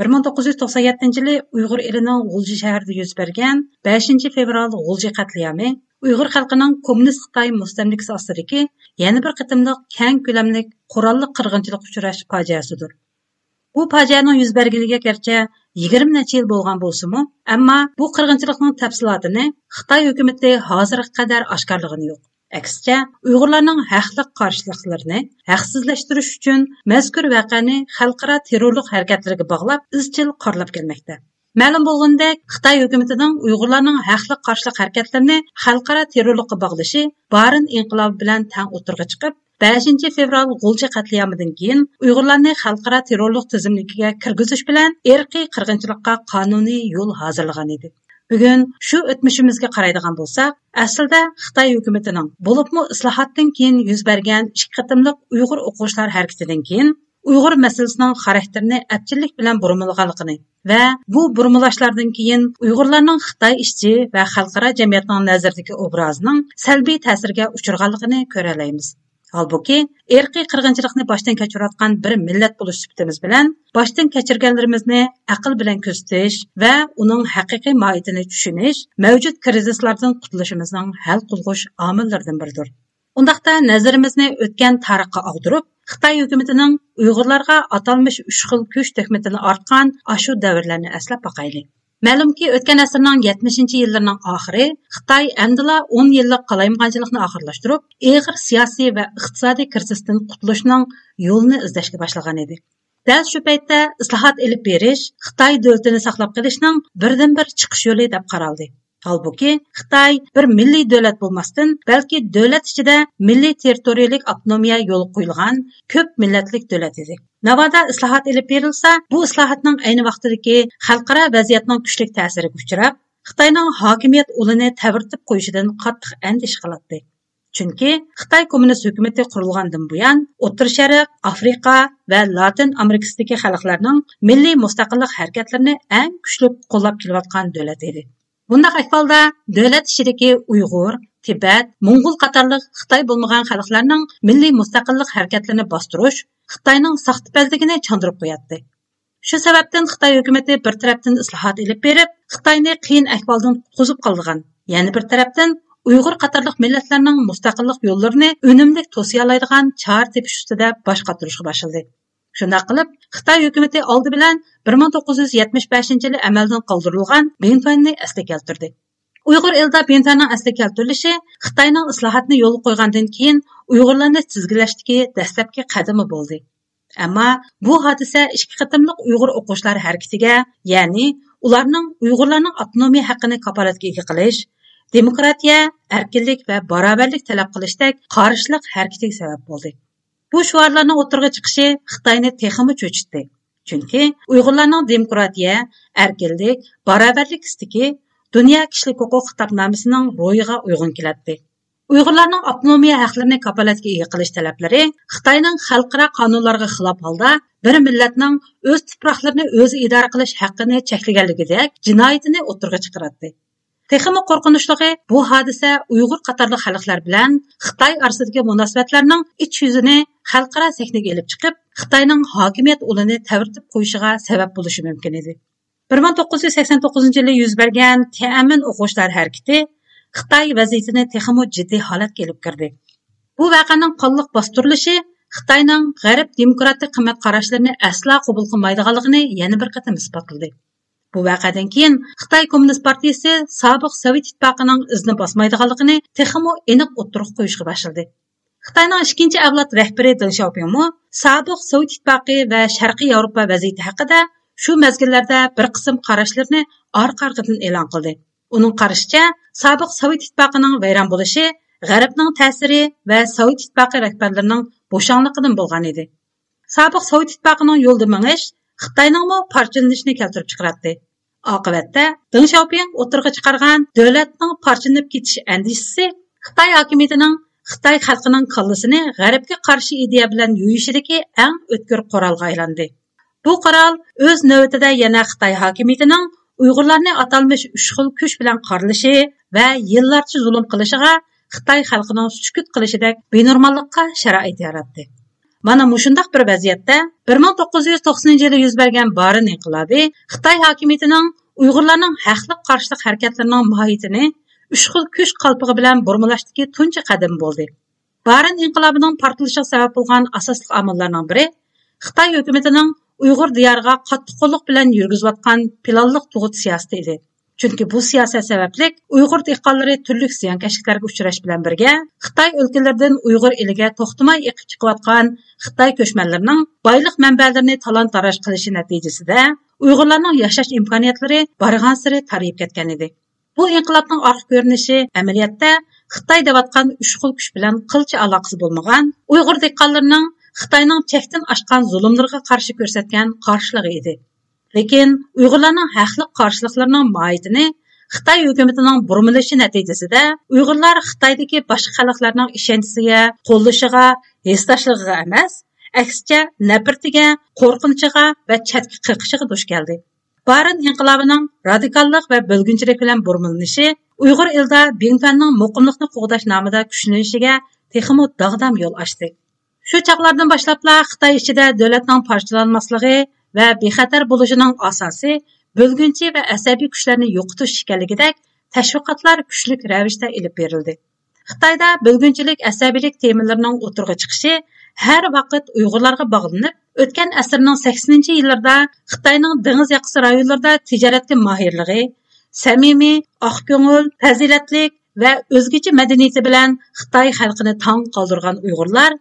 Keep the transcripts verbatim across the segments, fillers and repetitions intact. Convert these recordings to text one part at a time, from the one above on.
بىر مىڭ توققۇز يۈز توقسان يەتتىنچى يىلى ئۇيغۇر ئېلىنىڭ غۇلجا شەھىرىدە يۈز بەرگەن بەشىنچى فېۋرال غۇلجا قەتلىئامى ئۇيغۇر خەلقىنىڭ كوممۇنىست خىتاي مۇستەملىكىسى ئاستىدىكى يەنە بىر قېتىملىق كەڭ كۆلەملىك قوراللىق قىرغىنچىلىققا ئۇچراش پاجىئەسىدۇر. بۇ پاجىئەنىڭ يۈز بەرگىلىگە گەرچە يىگىرمە نەچچە يىل بولغان بولسىمۇ، ئەمما بۇ قىرغىنچىلىقنىڭ تەپسىلاتىنى خىتاي ھۆكۈمىتى ھازىرغا قەدەر ئاشكارىلىغىنى يوق. ئەكسىچە، ئۇيغۇرلارنىڭ ھەقلىق قارشىلىقلىرىنى ھەقسىزلەشتۈرۈش ئۈچۈن مەزكۇر ۋەقەنى خەلقئارا تېررورلۇق ھەرىكەتلىرىگە باغلاپ ئىزچىل قارىلاپ كەلمەكتە. مەلۇم بولغىنىدەك، خىتاي ھۆكۈمىتىنىڭ ئۇيغۇرلارنىڭ ھەقلىق قارشىلىق ھەرىكەتلىرىنى خەلقئارا تېررورلۇققا باغلىشى بارىن ئىنقىلابى بىلەن تەڭ ئوتتۇرىغا چىقىپ، بەشىنچى فېۋرال غۇلجا قەتلىئامىدىن كېيىن ئۇيغۇرلارنى خەلقئارا تېررورلۇق تىزىملىكىگە كىرگۈزۈش بىلەن ئىرقىي قىرغىنچىلىققا قانۇنىي يول ھازىرلىغان ئىدى. بۈگۈن شۇ ئۆتمۈشىمىزگە قارايدىغان بولساق، ئەسلىدە خىتاي ھۆكۈمىتىنىڭ، بولۇپمۇ ئىسلاھاتتىن كېيىن يۈز بەرگەن ئىككى قېتىملىق ئۇيغۇر ئوقۇغۇچىلار ھەرىكىتىدىن كېيىن، ئۇيغۇر مەسىلىسىنىڭ خاراكتېرىنى ئەپچىللىك بىلەن بۇرمىلىغانلىقىنى ۋە بۇ بۇرمىلاش كېيىن ئۇيغۇرلارنىڭ خىتاي ئىچى ۋە خەلقئارا جەمئىيەتنىڭ نەزىرىدىكى ئوبرازىنىڭ سەلبىي تەسىرگە ئۇچرىغانلىقىنى كۆرەلەيمىز. ھالبۇكى، ئىرقىي قىرغىنچىلىقنى باشتىن كەچۈرۈۋاتقان بىر مىللەت بولۇش سۈپىتىمىز بىلەن، باشتىن كەچۈرگەنلىرىمىزنى ئەقىل بىلەن كۆزىتىش ۋە ئۇنىڭ ھەقىقىي ماھىيىتىنى چۈشىنىش، مەۋجۇت كىرىزىسلاردىن قۇتۇلۇشىمىزنىڭ ھەل قىلغۇچ ئامىللىرىدىن بىرىدۇر. ئۇنداقتا نەزىرىمىزنى ئۆتكەن تارىخقا ئاغدۇرۇپ، خىتاي ھۆكۈمىتىنىڭ ئۇيغۇرلارغا ئاتالمىش ئۈچ خىل كۈچ تۆھمىتىنى ئارتقان ئاشۇ دەۋرلەرنى ئەسلەپ باقايلى. مەلۇمكى، ئۆتكەن ئەسىرنىڭ يەتمىشىنچى يىللىرىنىڭ ئاخىرى خىتاي ئەمدىلا ئون يىللىق قالايمىقانچىلىقنى ئاخىرلاشتۇرۇپ، ئېغىر سىياسىي ۋە ئىقتىسادىي كىرىزىستىن قۇتۇلۇشنىڭ يولىنى ئىزدەشكە باشلىغان ئىدى. دەل شۇ پەيتتە ئىسلاھات ئېلىپ بېرىش خىتاي دۆلىتىنى ساقلاپ قېلىشنىڭ بىردىنبىر چىقىش يولى دەپ قارالدى. ھالبۇكى، خىتاي بىر مىللىي دۆلەت بولماستىن، بەلكى دۆلەت ئىچىدە مىللىي تېررىتورىيەلىك ئاپتونومىيە يولغا قويۇلغان كۆپ مىللەتلىك دۆلەت ئىدى. ناۋادا ئىسلاھات ئېلىپ بېرىلسا، بۇ ئىسلاھاتنىڭ ئەينى ۋاقتىدىكى خەلقئارا ۋەزىيەتنىڭ كۈچلۈك تەسىرىگە ئۇچراپ، خىتاينىڭ ھاكىمىيەت ئۇلىنى تەۋرىتىپ قويۇشىدىن قاتتىق ئەندىشە قىلاتتى. چۈنكى خىتاي كوممۇنىست ھۆكۈمىتى قۇرۇلغاندىن بۇيان، ئوتتۇرا شەرق، ئافرىقا ۋە لاتىن ئامېرىكىسىدىكى خەلقلەرنىڭ مىللىي مۇستەقىللىق ھەرىكەتلىرىنى ئەڭ كۈچلۈك قوللاپ كېلىۋاتقان دۆلەت ئىدى. بۇنداق ئەھۋالدا، دۆلەت ئىچىدىكى ئۇيغۇر، تىبەت، موڭغۇل قاتارلىق خىتاي بولمىغان خەلقلەرنىڭ مىللىي مۇستەقىللىق ھەرىكەتلىرىنى باستۇرۇش خىتاينىڭ ساختىپەزلىكىنى چاندۇرۇپ قوياتتى. شۇ سەۋەبتىن خىتاي ھۆكۈمىتى بىر تەرەپتىن ئىسلاھات ئېلىپ بېرىپ، خىتاينى قىيىن ئەھۋالدىن قۇتقۇزۇپ قالىدىغان، يەنە بىر تەرەپتىن ئۇيغۇر قاتارلىق مىللەتلەرنىڭ مۇستەقىللىق يوللىرىنى ئۈنۈملۈك توسىيالايدىغان چارە تېپىش ئۈستىدە باش قاتۇرۇشقا باشلىدى. شۇنداق قىلىپ، خىتاي ھۆكۈمىتى ئالدى بىلەن بىر مىڭ توققۇز يۈز يەتمىش بەشىنچى يىلى ئەمەلدىن قالدۇرۇلغان بىڭتۈەننى ئەسلىگە كەلتۈردى. ئۇيغۇر ئېلىدا بىڭتۈەننىڭ ئەسلىگە كەلتۈرۈلۈشى خىتاينىڭ ئىسلاھاتنى يولغا قويغاندىن كېيىن ئۇيغۇرلارنى تىزگىنلەشتىكى دەسلەپكى قەدىمى بولدى. ئەمما بۇ ھادىسە ئىككى قېتىملىق ئۇيغۇر ئوقۇغۇچىلار ھەرىكىتىگە، يەنى ئۇلارنىڭ ئۇيغۇرلارنىڭ ئاپتونومىيە ھەققىنى كاپالەتكە ئىگە قىلىش، دېموكراتىيە، ئەركىنلىك ۋە باراۋەرلىك تەلەپ قىلىشتەك قارشىلىق ھەرىكىتىگە سەۋەب بولدى. بۇ شوئارلارنىڭ ئوتتۇرىغا چىقىشى خىتاينى تېخىمۇ چۆچۈتتى. چۈنكى ئۇيغۇرلارنىڭ دېموكراتىيە، ئەركىنلىك، باراۋەرلىك ئىستىكى دۇنيا كىشىلىك ھوقۇق خىتابنامىسىنىڭ روھىغا ئۇيغۇن كېلەتتى. ئۇيغۇرلارنىڭ ئاپتونومىيە ھەقلىرىنى كاپالەتكە ئىگە قىلىش تەلەپلىرى خىتاينىڭ خەلقئارا قانۇنلارغا خىلاپ ھالدا بىر مىللەتنىڭ ئۆز تۇپراقلىرىنى ئۆزى ئىدارە قىلىش ھەققىنى چەكلىگەنلىكىدەك جىنايىتىنى ئوتتۇرىغا چىقىراتتى. تېخىمۇ قورقۇنچلۇقى، بۇ ھادىسە ئۇيغۇر قاتارلىق خەلقلەر بىلەن خىتاي ئارىسىدىكى مۇناسىۋەتلەرنىڭ ئىچ يۈزىنى خەلقئارا سەھنىگە ئېلىپ چىقىپ، خىتاينىڭ ھاكىمىيەت ئۇلىنى تەۋرىتىپ قويۇشىغا سەۋەب بولۇشى مۇمكىن ئىدى. بىر مىڭ توققۇز يۈز سەكسەن توققۇزىنچى يىلى يۈز بەرگەن تيەنئەنمېن ئوقۇغۇچىلار ھەرىكىتى خىتاي ۋەزىيىتىنى تېخىمۇ جىددىي ھالەتكە ئېلىپ كىردى. بۇ ۋەقەنىڭ قانلىق باستۇرۇلۇشى خىتاينىڭ غەرب دېموكراتىك قىممەت قاراشلىرىنى ئەسلا قوبۇل قىلمايدىغانلىقىنى يەنە بىر قېتىم ئىسپاتلىدى. بۇ ۋەقەدىن كېيىن خىتاي كوممۇنىست پارتىيىسى سابىق سوۋېت ئىتتىپاقىنىڭ ئىزىنى باسمايدىغانلىقىنى تېخىمۇ ئېنىق ئوتتۇرىغا قويۇشقا باشلىدى. خىتاينىڭ ئىككىنچى ئەۋلاد رەھبىرى دېڭ شياۋپىڭمۇ سابىق سوۋېت ئىتتىپاقى ۋە شەرقىي ياۋروپا ۋەزىيىتى ھەققىدە شۇ مەزگىللەردە بىر قىسىم قاراشلىرىنى ئارقا-ئارقىدىن ئېلان قىلدى. ئۇنىڭ قارىشىچە، سابىق سوۋېت ئىتتىپاقىنىڭ ۋەيران بولۇشى غەربنىڭ تەسىرى ۋە سوۋېت ئىتتىپاقى رەھبەرلىرىنىڭ بوشاڭلىقىدىن بولغان ئىدى. سابىق سوۋېت ئىتتىپاقىنىڭ يولىدا مېڭىش خىتاينىڭمۇ پارچىلىنىشىنى كەلتۈرۈپ چىقىراتتى. ئاقىۋەتتە، دېڭ شياۋپىڭ ئوتتۇرىغا چىقارغان دۆلەتنىڭ پارچىلىنىپ كېتىش ئەندىشىسى خىتاي ھاكىمىيىتىنىڭ خىتاي خەلقىنىڭ كاللىسىنى غەربكە قارشى ئىدىيە بىلەن يويۇشىدىكى ئەڭ ئۆتكۈر قورالغا ئايلاندى. بۇ قورال ئۆز نۆۋىتىدە يەنە خىتاي ھاكىمىيىتىنىڭ ئۇيغۇرلارنى ئاتالمىش ئۈچ خىل كۈچ بىلەن قارىلىشى ۋە يىللارچە زۇلۇم قىلىشىغا خىتاي خەلقىنىڭ سۈكۈت قىلىشىدەك بىنورماللىققا شارائىت ياراتتى. مانا مۇشۇنداق بىر ۋەزىيەتتە بىر مىڭ توققۇز يۈز توقسىنىنچى يىلى يۈز بەرگەن بارىن ئىنقىلابى خىتاي ھاكىمىيىتىنىڭ ئۇيغۇرلارنىڭ ھەقلىق قارشىلىق ھەرىكەتلىرىنىڭ ماھىيىتىنى ئۈچ خىل كۈچ قالپىقى بىلەن بۇرمىلاشتىكى تۇنجى قەدىمى بولدى. بارىن ئىنقىلابىنىڭ پارتلىشىغا سەۋەب بولغان ئاساسلىق ئامىللارنىڭ بىرى خىتاي ھۆكۈمىتىنىڭ ئۇيغۇر دىيارىغا قاتتىق قوللۇق بىلەن يۈرگۈزۈۋاتقان پىلانلىق تۇغۇت سىياسىتى ئىدى. چۈنكى بۇ سىياسەت سەۋەبلىك ئۇيغۇر دېھقانلىرى تۈرلۈك زىيانكەشلىكلەرگە ئۇچراش بىلەن بىرگە، خىتاي ئۆلكىلىرىدىن ئۇيغۇر ئېلىگە توختىماي ئېقىپ چىقىۋاتقان خىتاي كۆچمەنلىرىنىڭ بايلىق مەنبەلىرىنى تالان-تاراج قىلىشى نەتىجىسىدە، ئۇيغۇرلارنىڭ ياشاش ئىمكانىيەتلىرى بارغانسېرى تارىيىپ كەتكەن ئىدى. بۇ ئىنقىلابنىڭ ئارقا كۆرۈنۈشى ئەمەلىيەتتە خىتاي دەۋاتقان ئۈچ خىل كۈچ بىلەن قىلچە ئالاقىسى بولمىغان، ئۇيغۇر دېھقانلىرىنىڭ خىتاينىڭ چەكتىن ئاشقان زۇلۇملىرىغا قارشى كۆرسەتكەن قارشىلىقى ئىدى. لېكىن ئۇيغۇرلارنىڭ ھەقلىق قارشىلىقلىرىنىڭ ماھىيىتىنى خىتاي ھۆكۈمىتىنىڭ بۇرمىلىشى نەتىجىسىدە، ئۇيغۇرلار خىتايدىكى باشقا خەلقلەرنىڭ ئىشەنچىسىگە، قوللىشىغا، ھېسداشلىقىغا ئەمەس، ئەكسىچە نەپرىتىگە، قورقۇنچىغا ۋە چەتكە قېقىشىغا دۇچ كەلدى. بارىن ئىنقىلابىنىڭ رادىكاللىق ۋە بۆلگۈنچىلىك بىلەن بۇرمىلىنىشى ئۇيغۇر ئېلىدا بىڭتۈەننىڭ مۇقىملىقنى قوغداش نامىدا كۈچلىنىشىگە تېخىمۇ داغدام يول ئاچتى. شۇ چاغلاردىن باشلاپلا خىتاي ئىچىدە دۆلەتنىڭ پارچىلانماسلىقى ۋە بىخەتەر بولۇشىنىڭ ئاساسى بۆلگۈنچى ۋە ئەسەبىي كۈچلەرنى يوقىتىش ئىكەنلىكىدەك تەشۋىقاتلار كۈچلۈك رەۋىشتە ئېلىپ بېرىلدى. خىتايدا بۆلگۈنچىلىك، ئەسەبىيلىك تېمىلىرىنىڭ ئوتتۇرىغا چىقىشى ھەر ۋاقىت ئۇيغۇرلارغا باغلىنىپ، ئۆتكەن ئەسىرنىڭ سەكسىنىنچى يىللىرىدا خىتاينىڭ دېڭىز ياقىسى رايونلىرىدا تىجارەتكە ماھىرلىقى، سەمىمىي، ئاقكۆڭۈل، پەزىلەتلىك ۋە ئۆزگىچە مەدەنىيىتى بىلەن خىتاي خەلقىنى تاڭ قالدۇرغان ئۇيغۇرلار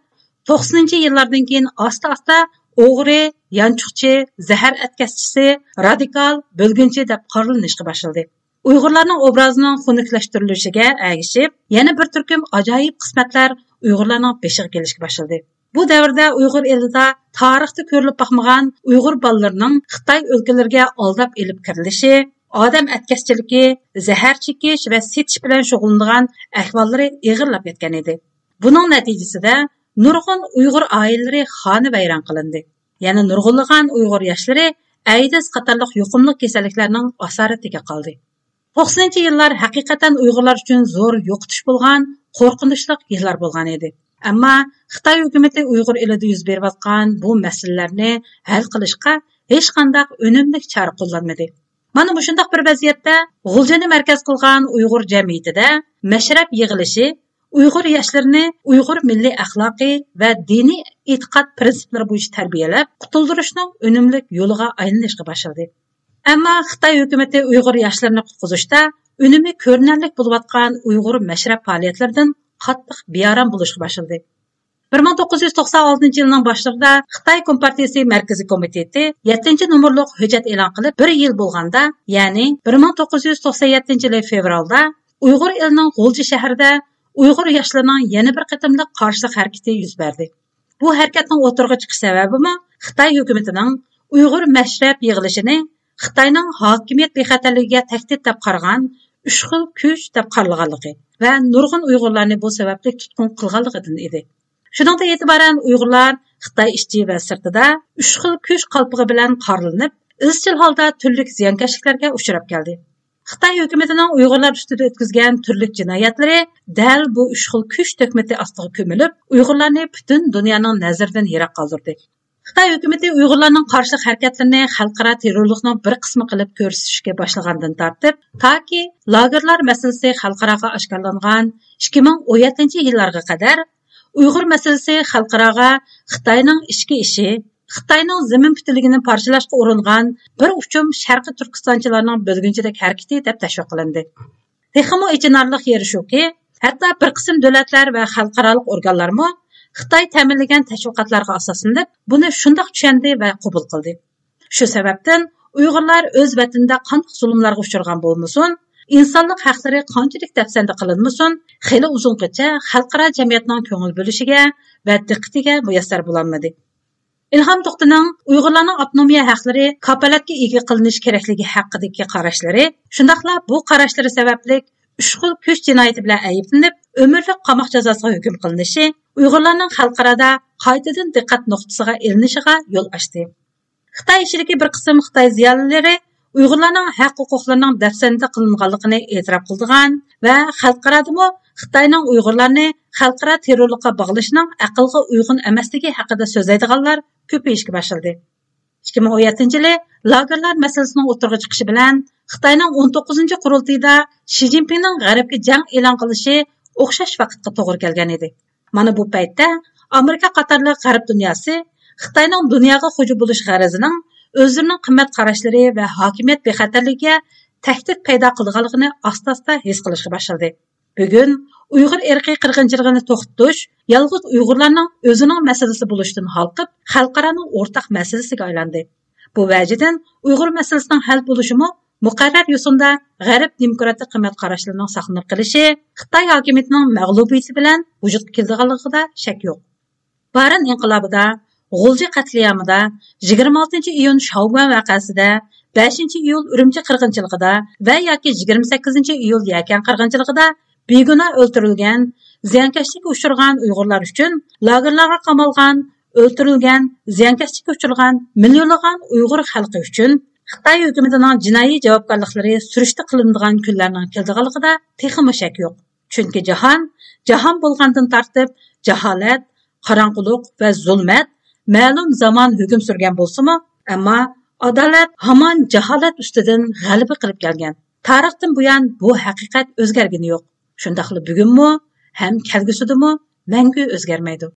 توقسىنىنچى يىللاردىن كېيىن ئاستا-ئاستا ئوغرى، يانچۇقچى، زەھەر ئەتكەسچىسى، رادىكال، بۆلگۈنچى دەپ قارىلىنىشقا باشلىدى. ئۇيغۇرلارنىڭ ئوبرازىنىڭ خۇنۈكلەشتۈرۈلۈشىگە ئەگىشىپ، يەنە بىر تۈركۈم ئاجايىپ قىسمەتلەر ئۇيغۇرلارنىڭ بېشىغا كېلىشكە باشلىدى. بۇ دەۋردە ئۇيغۇر ئېلىدا تارىختا كۆرۈلۈپ باقمىغان ئۇيغۇر بالىلىرىنىڭ خىتاي ئۆلكىلىرىگە ئالداپ ئېلىپ كىرىلىشى، ئادەم ئەتكەسچىلىكى، زەھەر چېكىش ۋە سېتىش بىلەن شۇغۇللىنىدىغان ئەھۋاللىرى ئېغىرلاپ كەتكەن ئىدى. بۇنىڭ نەتىجىسىدە نۇرغۇن ئۇيغۇر ئائىلىلىرى خانىۋەيران قىلىندى. يەنە نۇرغۇنلىغان ئۇيغۇر ياشلىرى ئەيدىز قاتارلىق يۇقۇملۇق كېسەللىكلەرنىڭ ئاسارىتىگە قالدى. توقسىنىنچى يىللار ھەقىقەتەن ئۇيغۇرلار ئۈچۈن زور يوقىتىش بولغان، قورقۇنچلۇق يىللار بولغان ئىدى. ئەمما خىتاي ھۆكۈمىتى ئۇيغۇر ئېلىدە يۈز بېرىۋاتقان بۇ مەسىلىلەرنى ھەل قىلىشقا ھېچقانداق ئۈنۈملۈك چارە قوللانمىدى. مانا مۇشۇنداق بىر ۋەزىيەتتە غۇلجىنى مەركەز قىلغان ئۇيغۇر جەمئىيىتىدە مەشرەپ يىغىلىشى ئۇيغۇر ياشلىرىنى ئۇيغۇر مىللىي ئەخلاقى ۋە دىنىي ئېتىقاد پىرىنسىپلىرى بويىچە تەربىيەلەپ، قۇتۇلدۇرۇشنىڭ ئۈنۈملۈك يولىغا ئايلىنىشقا باشلىدى. ئەمما خىتاي ھۆكۈمىتى ئۇيغۇر ياشلىرىنى قۇتقۇزۇشتا ئۈنۈمى كۆرۈنەرلىك بولۇۋاتقان ئۇيغۇر مەشرەپ پائالىيەتلىرىدىن قاتتىق بىئارام بولۇشقا باشلىدى. بىر مىڭ توققۇز يۈز توقسان ئالتىنچى يىلنىڭ باشلىرىدا خىتاي كومپارتىيىسى مەركىزىي كومىتېتى يەتتىنچى نومۇرلۇق ھۆججەت ئېلان قىلىپ، بىر يىل بولغاندا، يەنى بىر مىڭ توققۇز يۈز توقسان يەتتىنچى يىلى فېۋرالدا ئۇيغۇر ئېلىنىڭ غۇلجا شەھىرىدە ئۇيغۇر ياشلىرىنىڭ يەنە بىر قېتىملىق قارشىلىق ھەرىكىتى يۈز بەردى. بۇ ھەرىكەتنىڭ ئوتتۇرىغا چىقىش سەۋەبىمۇ خىتاي ھۆكۈمىتىنىڭ ئۇيغۇر مەشرەپ يىغىلىشىنى خىتاينىڭ ھاكىمىيەت بىخەتەرلىكىگە تەھدىت دەپ قارىغان ئۈچ خىل كۈچ دەپ قارىلىغانلىقى ۋە نۇرغۇن ئۇيغۇرلارنى بۇ سەۋەبلىك تۇتقۇن قىلغانلىقىدىن ئىدى. شۇنىڭدىن ئېتىبارەن ئۇيغۇرلار خىتاي ئىچى ۋە سىرتىدا ئۈچ خىل كۈچ قالپىقى بىلەن قارىلىنىپ، ئىزچىل ھالدا تۈرلۈك زىيانكەشلىكلەرگە ئۇچراپ كەلدى. خىتاي ھۆكۈمىتىنىڭ ئۇيغۇرلار ئۈستىدە ئۆتكۈزگەن تۈرلۈك جىنايەتلىرى دەل بۇ ئۈچ خىل كۈچ تۆھمىتى ئاستىغا كۆمۈلۈپ، ئۇيغۇرلارنى پۈتۈن دۇنيانىڭ نەزىرىدىن يىراق قالدۇردى. خىتاي ھۆكۈمىتى ئۇيغۇرلارنىڭ قارشىلىق ھەرىكەتلىرىنى خەلقئارا تېررورلۇقنىڭ بىر قىسمى قىلىپ كۆرسىتىشكە باشلىغاندىن تارتىپ، تاكى لاگېرلار مەسىلىسى خەلقئاراغا ئاشكارىلانغان ئىككى مىڭ ئون يەتتىنچى يىللارغا قەدەر ئۇيغۇر مەسىلىسى خەلقئاراغا خىتاينىڭ ئىچكى ئىشى، خىتاينىڭ زېمىن پۈتۈنلۈكىنى پارچىلاشقا ئۇرۇنغان بىر ئۇچۇم شەرقىي تۈركىستانچىلارنىڭ بۆلگۈنچىلىك ھەرىكىتى دەپ تەشۋىق قىلىندى. تېخىمۇ ئېچىنارلىق يېرى شۇكى، ھەتتا بىر قىسىم دۆلەتلەر ۋە خەلقئارالىق ئورگانلارمۇ خىتاي تەمىنلىگەن تەشۋىقاتلارغا ئاساسلىنىپ، بۇنى شۇنداق چۈشەندى ۋە قوبۇل قىلدى. شۇ سەۋەبتىن ئۇيغۇرلار ئۆز ۋەتىنىدە قانداق زۇلۇملارغا ئۇچرىغان بولمىسۇن، ئىنسانلىق ھەقلىرى قانچىلىك دەپسەندە قىلىنمىسۇن، خېلى ئۇزۇنغىچە خەلقئارا جەمئىيەتنىڭ كۆڭۈل بۆلۈشىگە ۋە دىققىتىگە مۇيەسسەر بولالمىدى. ئىلھام توختىنىڭ ئۇيغۇرلارنىڭ ئاپتونومىيە ھەقلىرى كاپالەتكە ئىگە قىلىنىش كېرەكلىكى ھەققىدىكى قاراشلىرى، شۇنداقلا بۇ قاراشلىرى سەۋەبلىك ئۈچ خىل كۈچ جىنايىتى بىلەن ئەيىبلىنىپ، ئۆمۈرلۈك قاماق جازاسىغا ھۆكۈم قىلىنىشى ئۇيغۇرلارنىڭ خەلقئارادا قايتىدىن دىققەت نۇقتىسىغا ئېلىنىشىغا يول ئاچتى. خىتاي ئىچىدىكى بىر قىسىم خىتاي زىيالىيلىرى ئۇيغۇرلارنىڭ ھەق ھوقۇقلىرىنىڭ دەپسەندە قىلىنغانلىقىنى ئېتىراپ قىلىدىغان ۋە خەلقئارادىمۇ خىتاينىڭ ئۇيغۇرلارنى خەلقئارا تېررورلۇققا باغلىشىنىڭ ئەقىلگە ئۇيغۇن ئەمەسلىكى ھەققىدە سۆزلەيدىغانلار كۆپىيىشكە باشلىدى. ئىككى مىڭ ئون يەتتىنچى يىلى لاگېرلار مەسىلىسىنىڭ ئوتتۇرىغا چىقىشى بىلەن خىتاينىڭ ئون توققۇزىنچى قۇرۇلتىيىدا شى جىنپىڭنىڭ غەربكە جەڭ ئېلان قىلىشى ئوخشاش ۋاقىتقا توغرا كەلگەن ئىدى. مانا بۇ پەيتتە ئامېرىكا قاتارلىق غەرب دۇنياسى خىتاينىڭ دۇنياغا خوجا بولۇش غەرىزىنىڭ ئۆزلىرىنىڭ قىممەت قاراشلىرى ۋە ھاكىمىيەت بىخەتەرلىكىگە تەھدىت پەيدا قىلىدىغانلىقىنى ئاستا-ئاستا ھېس قىلىشقا باشلىدى. بۈگۈن ئۇيغۇر ئىرقىي قىرغىنچىلىقىنى توختىتىش يالغۇز ئۇيغۇرلارنىڭ ئۆزىنىڭ مەسىلىسى بولۇشتىن ھالقىپ، خەلقئارانىڭ ئورتاق مەسىلىسىگە ئايلاندى. بۇ ۋەجىدىن ئۇيغۇر مەسىلىسىنىڭ ھەل بولۇشىمۇ مۇقەررەر يوسۇندا غەرب دېموكراتىك قىممەت قاراشلىرىنىڭ ساقلىنىپ قېلىشى، خىتاي ھاكىمىيىتىنىڭ مەغلۇبىيىتى بىلەن ۋۇجۇدقا كېلىدىغانلىقىدا شەك يوق. بارىن ئىنقىلابىدا، غۇلجا قەتلىئامىدا، يىگىرمە ئالتىنچى ئىيۇن شاۋگۈەن ۋەقەسىدە، بەشىنچى ئىيۇل ئۈرۈمچى قىرغىنچىلىقىدا ۋە ياكى يىگىرمە سەككىزىنچى ئىيۇل يەكەن قىرغىنچىلىقىدا بىگۇناھ ئۆلتۈرۈلگەن، زىيانكەشلىككە ئۇچرىغان ئۇيغۇرلار ئۈچۈن، لاگېرلارغا قامالغان، ئۆلتۈرۈلگەن، زىيانكەشلىككە ئۇچرىغان مىليونلىغان ئۇيغۇر خەلقى ئۈچۈن خىتاي ھۆكۈمىتىنىڭ جىنايى جاۋابكارلىقلىرى سۈرۈشتە قىلىنىدىغان كۈنلەرنىڭ كېلىدىغانلىقىدا تېخىمۇ شەك يوق. چۈنكى جاھان، جاھان بولغاندىن تارتىپ جاھالەت، قاراڭغۇلۇق ۋە زۇلمەت مەلۇم زامان ھۆكۈم سۈرگەن بولسىمۇ، ئەمما ئادالەت ھامان جاھالەت ئۈستىدىن غەلىبە قىلىپ كەلگەن. تارىختىن بۇيان بۇ ھەقىقەت ئۆزگەرگىنى يوق. شۇنداقلا بۈگۈنمۇ ھەم كەلگۈسىدىمۇ مەڭگۈ ئۆزگەرمەيدۇ.